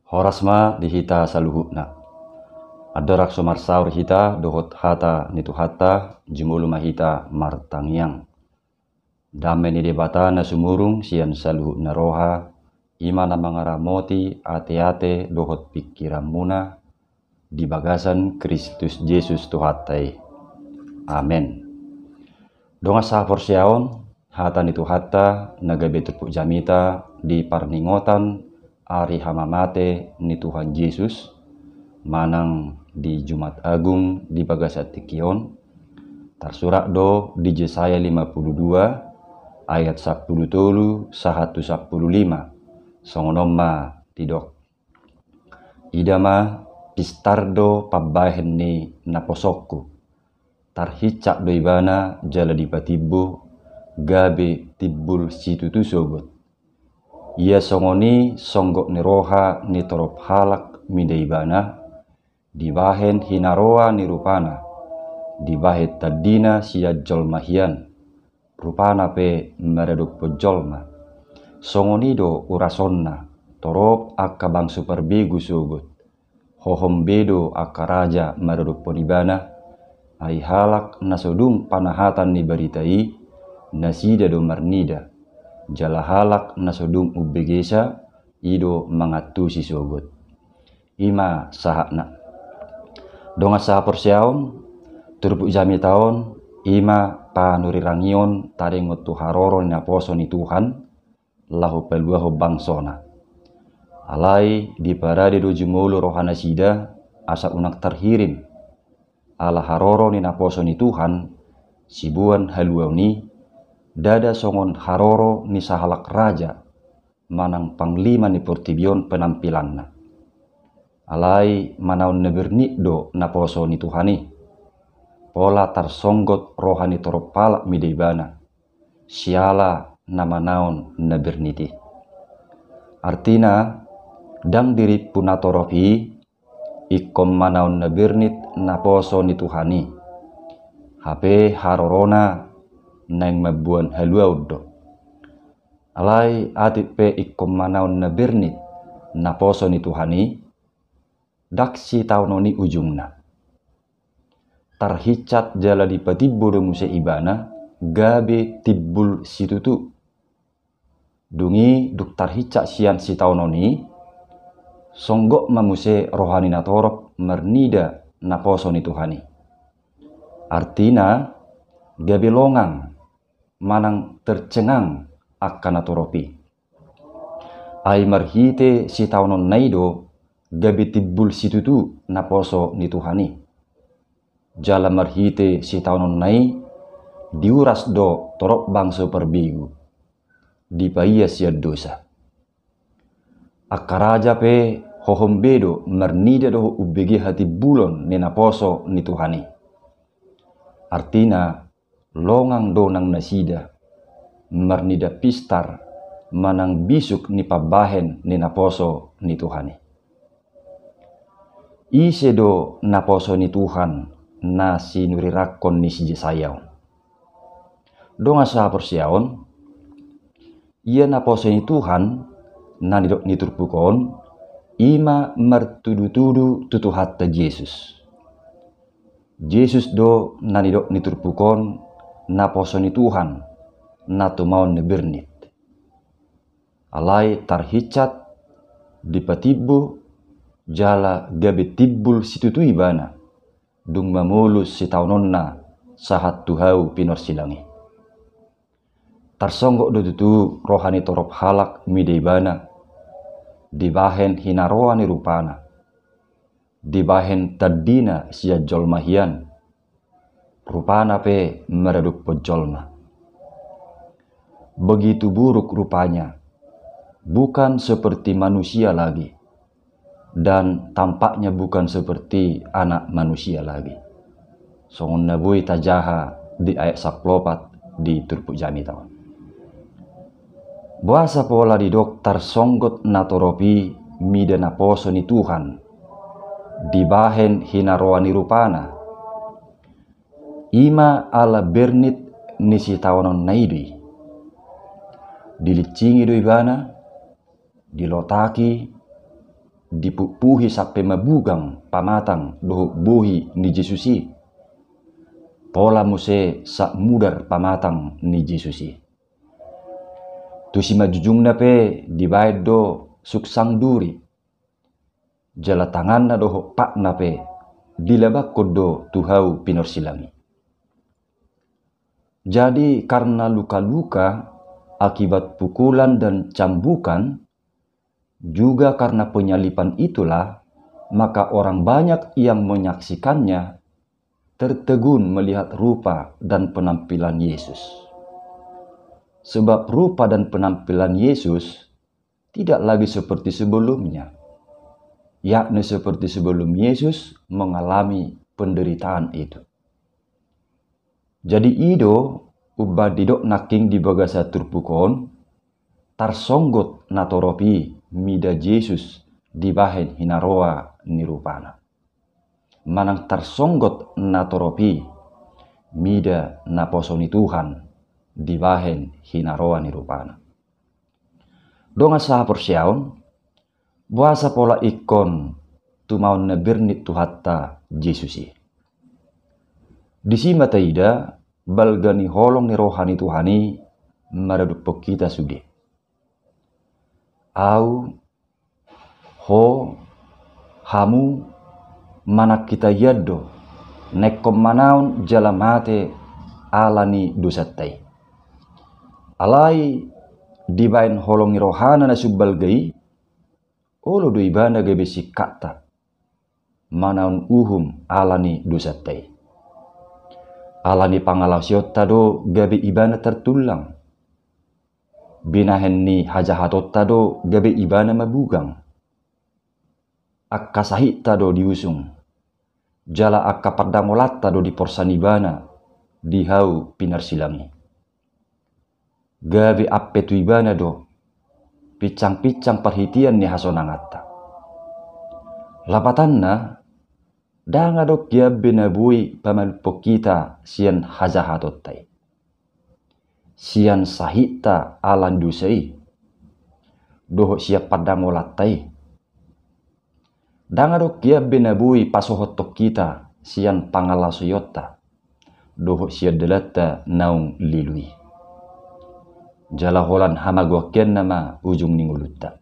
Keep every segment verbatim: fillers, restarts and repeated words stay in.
Horas ma di hita saluhutna. Andorang so marsaor hita dohot hata ni Tuhanta, jumolo ma hita martangiang. Dame ni Debata na sumurung sian saluhutna roha, i ma na mangaramoti ateate dohot pingkiranmuna di bagasan Kristus Jesus Tuhanta i. Amen. Dongan sahaporseaon, hata ni Tuhanta na gabe turpuk jamita di parningotan ari hamamate ni Tuhan Jesus, manang di Jumat Agung di bagasan tingki on, tarsurat do di Jesaya lima puluh dua ayat sampulu tolu sahat tu sampulu lima. Songon on ma didok. Ida ma, pistar do pambahen ni naposongku. Tarhincak do ibana jala dipatimbo, gabe timbul situtu sogot. Ia songon i songgop ni roha ni torop halak mida ibana, dibahen hinaroa ni rupana, dibahen tandina sian jolma hian, rupana pe maradophon jolma. Songon i do urasonna, torop angka bangso parbegu sogot. Hohom be do angka raja maradophon ibana, ai halak na so dung panahatan ni barita i, nasida do marnida. Jala halak na so dung umbegesa, i do mangantusi sogot. I ma sahatna. Dongan sahaporseaon, turpuk jamita on, i ma panurirangihon taringot tu haroro ni naposo ni Tuhan, laho paluahon bangsona. Alai diparade do jumolo rohanasida, asa unang tarhirim. Ala haroro ni naposo ni Tuhan, siboan haluaon i, ndada songon haroro ni sahalak raja, manang panglima ni portibi on penampilanna. Alai manaon na bernit do naposo ni Tuhan i. Pola tarsonggot roha ni torop halak mida ibana. Siala na manaon na bernit i. Artina, ndang dirimpu na torop i, ingkon manaon na bernit naposo ni Tuhan i. Hape harorona naeng mamboan haluaon do. Alai atik pe ingkon manaon na bernit naposo ni Tuhan i, ndang sitaonon i ujungna. Tarhincak jala dipatimbo do muse ibana, gabe timbul situtu. Dung i dung tarhincak sian sitaonon i, songgop ma muse roha ni natorop marnida naposo ni Tuhan i. Artina, gabe longang manang tercengang angka natorop i. Ai marhite sitaononna i do gabe timbul situtu naposo ni Tuhan i. Jala marhite sitaononna i diuras do torop bangso parbegu, dipaia sian dosa. Angka raja pe hohom be do marnida dohot umbege hatimbulon ni naposo ni Tuhan i. Artina, longang do nang nasida marnida pistar manang bisuk ni pambahen ni naposo ni Tuhan i. Ise do naposo ni Tuhan na sinurirangkon ni si Jesaya on? Dongan sahaporseaon, ia naposo ni Tuhan na nidok ni turpuk on, i ma martudutudu tu Tuhanta Jesus. Jesus do na nidok ni turpuk on naposo ni Tuhan na tumaon na bernit. Alai tarhincak, dipatimbo, jala gabe timbul situtu ibana, dung mamolus sitaononna sahat tu hau pinorsilang i. Tarsonggot do tutu roha ni torop halak mida ibana, dibahen hinaroa ni rupana, dibahen tandina sian jolma hian, rupana pe maradophon jolma. Begitu buruk rupanya, bukan seperti manusia lagi, dan tampaknya bukan seperti anak manusia lagi. Songon na boi tajaha di ayat sampulu opat di turpuk jamita on. Boasa pola didok tarsonggot natorop i mida naposo ni Tuhan, dibahen hinaroa ni rupana? I ma ala bernit ni sitaononna i do i. Dilinsingi do ibana, dilotaki, dipukpuhi sampe mabugang pamatang dohot bohi ni Jesus i. Pola muse sap mudar pamatang ni Jesus i. Tu simanjujungna pe dibaen do suksang duri. Jala tanganna dohot patna pe dilabakkon do tu hau pinarsilang i. Jadi karena luka-luka akibat pukulan dan cambukan, juga karena penyaliban itulah, maka orang banyak yang menyaksikannya tertegun melihat rupa dan penampilan Yesus. Sebab rupa dan penampilan Yesus tidak lagi seperti sebelumnya, yakni seperti sebelum Yesus mengalami penderitaan itu. Jadi i do umbahen didok nangkin di bagasan turpuk on, tarsonggot natorop i mida Jesus dibahen hinaroa ni rupana. Manang tarsonggot natorop i mida naposo ni Tuhan dibahen hinaroa ni rupana. Dongan sahaporseaon, boasa pola ingkon tumaon na bernit Tuhanta Jesus i? Disi ma taida balga ni holong ni roha ni Tuhan i maradophon hita sude. Au, ho, hamu, manang hita hian do na ingkon manaon jala mate ala ni dosanta i. Alai dibaen holong ni rohana na sumbalga i, olo do ibana gabe singkatta manaon uhum ala ni dosanta i. Ala ni pangalaosionta do gabe ibana tartullang. Binahen ni hajahatonta do gabe ibana mabugang. Angka sahitta do diusung, jala angka pandangolanta do diporsan ibana di hau pinarsilang i. Gabe ampe tu ibana do pinsang-pinsang parhitean ni hasonanganta. Lapatanna, ndang adong hian be na boi pamalumhon hita sian hajahatonta i, sian sahitta ala ni dosa i, dohot sian pandangolanta i. Ndang adong hian be na boi pasohothon hita sian pangalaosionta dohot sian dalanta naung lilu i. Jala holan hamagoan hian nama ujung ni ngolunta.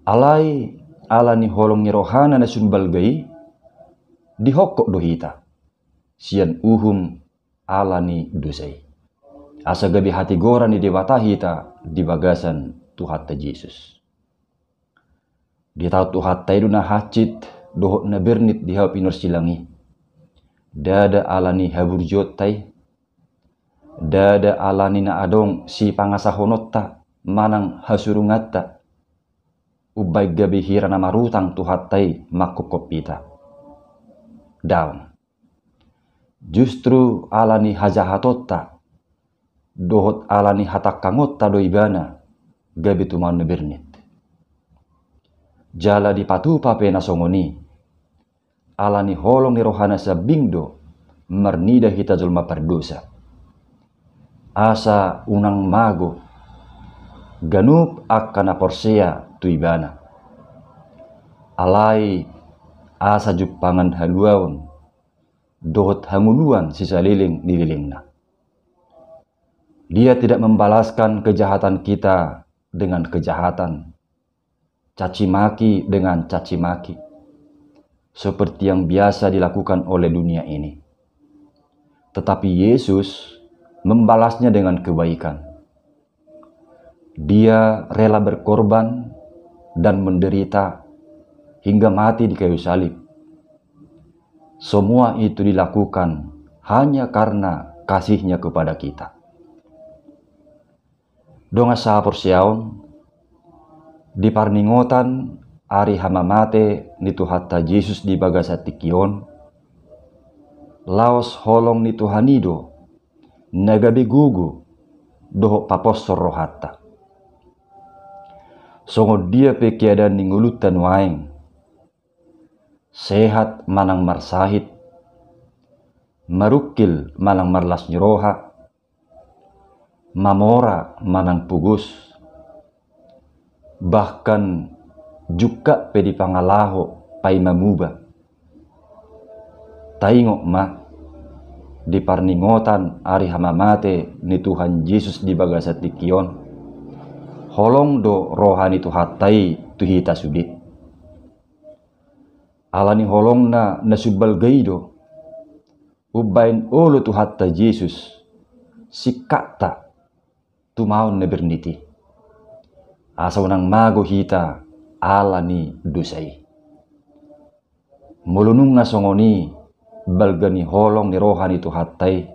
Alai ala ni holong ni rohana na sumbalga i, dihophop do hita sian uhum ala ni dosa i, asa gabe hatigoran ni Debata hita di bagasan Tuhanta Jesus. Ditaon Tuhanta i do na hansit dohot na bernit di hau pinarsilang i. Ndada ala ni haburjuonta i, ndada ala ni na adong sipangasahononta manang hasurunganta, umbahen gabe hira na marutang Tuhanta i manghophop hita. Daong. Justru ala ni hajahatonta dohot ala ni hatangkangonta do ibana gabe tumaon na bernit. Jala dipatupa pe na songon i, ala ni holong ni rohana sambing do marnida hita jolma pardosa, asa unang mago ganup angka na porsea tu ibana. Alai asa jumpangan haluaon dohot hangoluan sisaleleng ni lelengna. Dia tidak membalaskan kejahatan kita dengan kejahatan, caci maki dengan caci maki, seperti yang biasa dilakukan oleh dunia ini. Tetapi Yesus membalasnya dengan kebaikan. Dia rela berkorban dan menderita hingga mati di kayu salib. Semua itu dilakukan hanya karena kasihnya kepada kita. Dongan sahaporseaon, di parningotan ari hamamate ni Tuhanta Jesus di bagasan tingki on, laos holong ni Tuhan i do na gabe gogo dohot paposhon rohanta. Songon dia pe keadaan ni ngolunta nuaeng, sehat manang marsahit, marungkil manang marlas ni roha, mamora manang pogos, bahkan jungkat pe di pangalaho paima muba. Taingot ma, di parningotan ari hamamate ni Tuhan Jesus di bagasan tingki on, holong do roha ni Tuhanta i tu hita sude. Ala ni holongna na sumbalga i do umbaen olo Tuhanta Jesus singkatta tumaon na bernit i, asa unang mago hita ala ni dosa i. Molo nunga songon i balga ni holong ni roha ni Tuhanta i,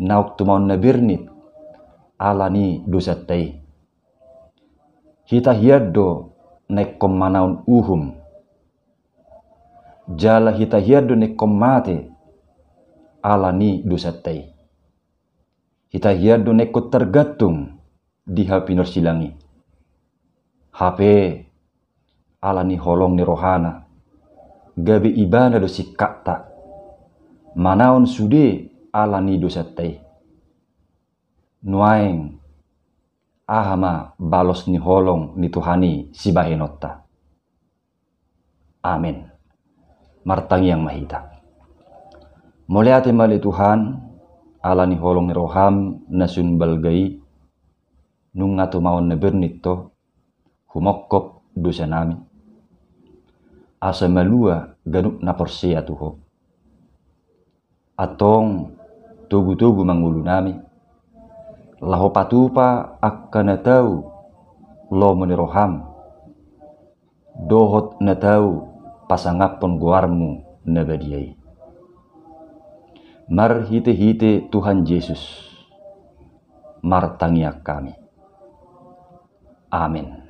naung tumaon na bernit ala ni dosanta i, hita hian do na ingkon manaon uhum. Jala hita hian do na ingkon mate ala ni dosanta i. Hita hian do na ingkon targantung di hau pinorsilang i. Hape ala ni holong ni rohana, gabe ibana do singkatta manaon sude ala ni dosanta i. Nuaeng, aha ma balos ni holong ni Tuhan i sibahenonta? Amen. Martangiang ma hita. Mauliate ma ale Tuhan, ala ni holong ni roham na sun balga i, nunga tumaon na bernit do humongkop dosanami, asa malua ganup na porsea tu Ho. Antong togu-togu ma ngolunami, laho patupa angka na tau lomo ni roham, dohot na tau pasangaphon goarmu na badia i. Marhite-hite Tuhan Jesus, martangiang hami. Amen.